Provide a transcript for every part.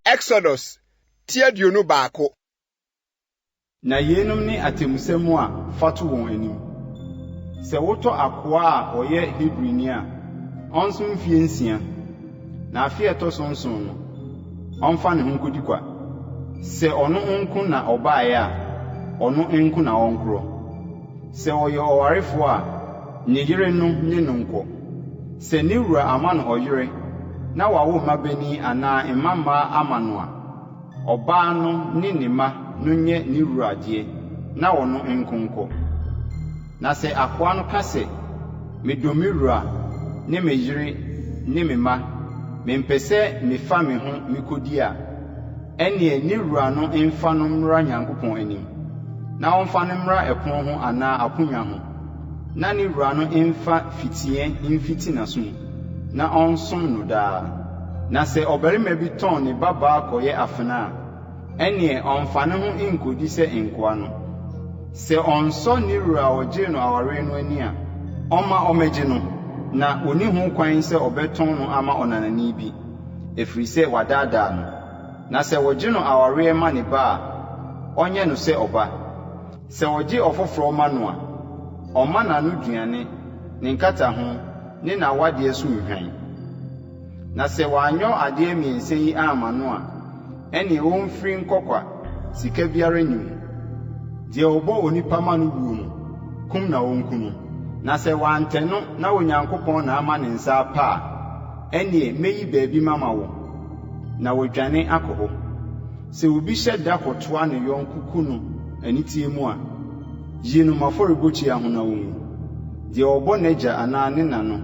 Exodus ti 21. Na yeinom ne atemmusɛm a fa to wɔn anim. Sɛ wotɔ akoa a ɔyɛ Hebrini a, ɔnsom mfeɛ nsia, na afe a ɛtɔ so nson no, ɔmfa ne ho nkɔdi kwa. Sɛ ɔno nko na ɔbaeɛ a, ɔno nko na ɔnkorɔ. Sɛ ɔyɛ ɔwarefoɔ a, ne yere no ne no nkɔ. Sɛ ne wura ama no ɔyere na wawo mmabanin anaa mmammaa ama no a, ɔbaa no ne ne mma no nyɛ ne wura deɛ na ɔno nko nkɔ. Na sɛ akoa no ka sɛ, Medɔ me wura ne me yere ne me mma, mempɛ sɛ mefa me ho mekɔdi a, ɛnneɛ ne wura no mfa no mmra Nyankopɔn anim, na ɔmfa no mmra ɛpono ho anaa aponnwa ho, na ne wura no mfa fitiiɛ mfiti n'aso mu, na ɔnsom no daa. Na sɛ ɔbarima bi tɔn ne babaa kɔyɛ afenaa a, ɛnneɛ ɔmmfa ne ho nnkɔdi sɛ nkoa no. Sɛ ɔnsɔ ne wura a ɔgyee no awareɛ no ani a, ɔmma ɔmmɛgye no, na ɔnni ho kwan sɛ ɔbɛtɔn no ama ɔnanani bi, ɛfiri sɛ wadaadaa no. Na sɛ wɔgye no awareɛ ma ne ba a, ɔnyɛ no sɛ ɔba. Sɛ ɔgye ɔfoforɔ ma no a, ɔmma n'anoduane, ne nkataho, ne n'awadeɛ so nhwan. Na sɛ wanyɔ adeɛ mmiɛnsa yi amma no a, ɛnneɛ ɔmfiri nkɔ kwa, sika biara nni mu. Deɛ ɔbɔ onipa ma no wuo no, kum na wɔnku no. Na sɛ wantɛ no na Onyankopɔn na ama ne nsa apa a, ɛnneɛ mɛyi baabi mama wo, na wadwane akɔ hɔ. Sɛ obi hyɛ da kɔtoa ne yɔnko ku no aniteɛ mu a, yi no m'afɔrebukyia ho na ɔnwu. Deɛ ɔbɔ n'agya anaa ne na no,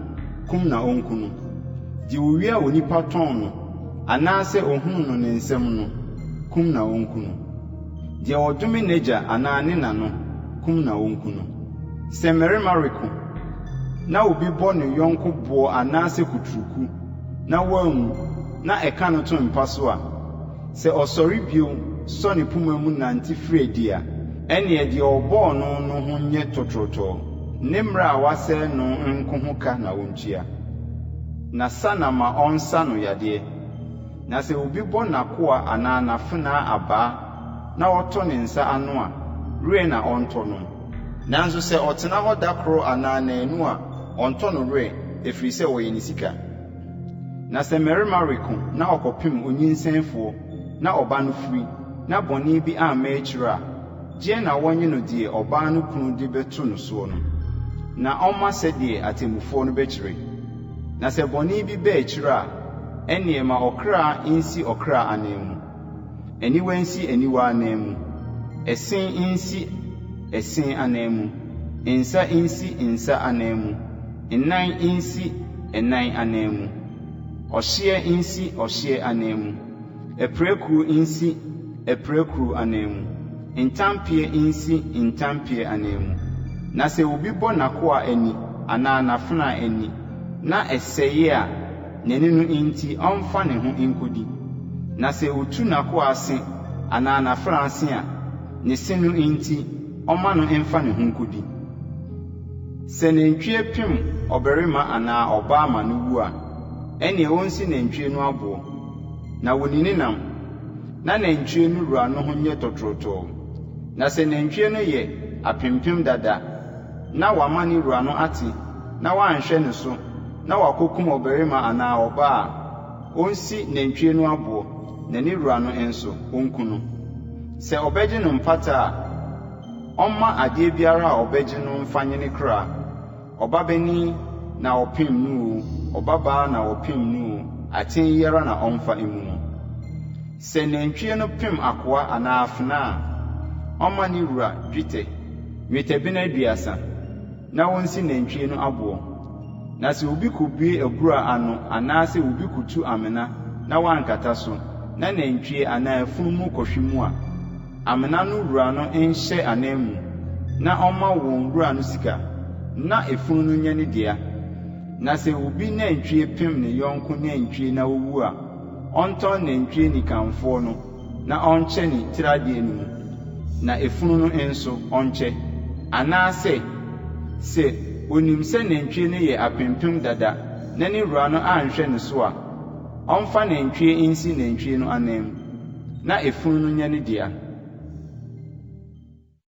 kum na ɔnku no. Deɛ ɔwia onipa tɔn no anaasɛ ɔhunu no ne nsam no, kum na ɔnku no. Deɛ ɔdome n'agya anaa ne na no, kum na ɔnku no. Sɛ mmarima reko, na obi bɔ ne yɔnko boɔ anaasɛ kuturuku, na wanwu, na ɛka no to mpa so a, sɛ ɔsɔre bio sɔ ne poma mu nante firi adi a, ɛnneɛ deɛ ɔbɔɔ no no ho nyɛ tɔtorɔtɔɔ, ne mmerɛ a wasɛe no nko ho ka na ɔntua. Na sa na ma ɔnsa no yadeɛ. Na sɛ obi bɔ n'akoa anaa n'afenaa abaa na ɔtɔ ne nsa ano a, werɛ na ɔntɔ no. Nanso sɛ ɔtena hɔ da koro anaa nnanu a, ɔntɔ no werɛ, ɛfiri sɛ ɔyɛ ne sika. Na sɛ mmarima reko na ɔkɔpem onyinsɛnfoɔ na ɔba no firi, na bɔne bi amma akyire a, gyeɛ na wɔnnye no deɛ ɔbaa no kunu de bɛto no soɔ no, na ɔmma sɛdeɛ atemmufoɔ no bɛkyerɛ. Na sɛ bɔne bi ba akyire a, ɛnneɛ ma ɔkra nsi ɔkra ananmu, aniwa nsi aniwa ananmu, ɛse nsi ɛse ananmu, nsa nsi nsa ananmu, nnan nsi ɛnan ananmu, ɔhyeɛ nsi ɔhyeɛ ananmu, apirakuro nsi apirakuro ananmu, ntampeɛ nsi ntampeɛ ananmu. Na sɛ obi bɔ n'akoa ani anaa n'afenaa ani na ɛsɛe a, n'ani no nti ɔmfa ne ho nkɔdi. Na sɛ ɔtu n'akoa se anaa n'afenaa se a, ne se no nti ɔmma no mfa ne ho nkɔdi. Sɛ nantwie pem ɔbarima anaa ɔbaa ma no wu a, ɛnneɛ ɔnsi nantwie no aboɔ, na wɔnni ne nam, na nantwie no wura no ho nyɛ tɔtorɔtɔɔ. Na sɛ nantwie no yɛ apempem dada na wama ne wura no ate na wanhwɛ ne so na wakɔkum ɔbarima anaa ɔbaa a, ɔnsi nantwie no aboɔ, na ne wura no nso, ɔnku no. Sɛ ɔbɛgye no mpata a, ɔmma adeɛ biara a ɔbɛgye no mfa nye ne kra, ɔbabanin na ɔpem no oo, ɔbabaa na ɔpem no oo, atɛn yi ara na ɔmfa mmu no. Sɛ nantwie no pem akoa anaa afenaa a, ɔmma ne wura dwetɛ, nnwetɛbena 30, na ɔnsi nantwie no aboɔ. Na sɛ obi kɔbue abura ano anaasɛ obi kɔtu amena na wankata so, na nantwie anaa afunumu kɔhwe mu a, amena no wura no nhyɛ ananmu, na ɔmma wɔn wura no sika, na efunu no nyɛ ne dea. Na sɛ obi nantwie pem ne yɔnko nantwie na ɔwu a, ɔntɔn nantwie nikanfoɔ no na ɔnkyɛ ne tiriadeɛ no mu, na efunu no nso, ɔnkyɛ. Anaasɛ, sɛ ɔnim sɛ nantwie no yɛ apempem dada na ne wura no anhwɛ ne so a, Ɔmfa nantwie nsi nantwie no ananmu, na efunu no nyɛ ne dea.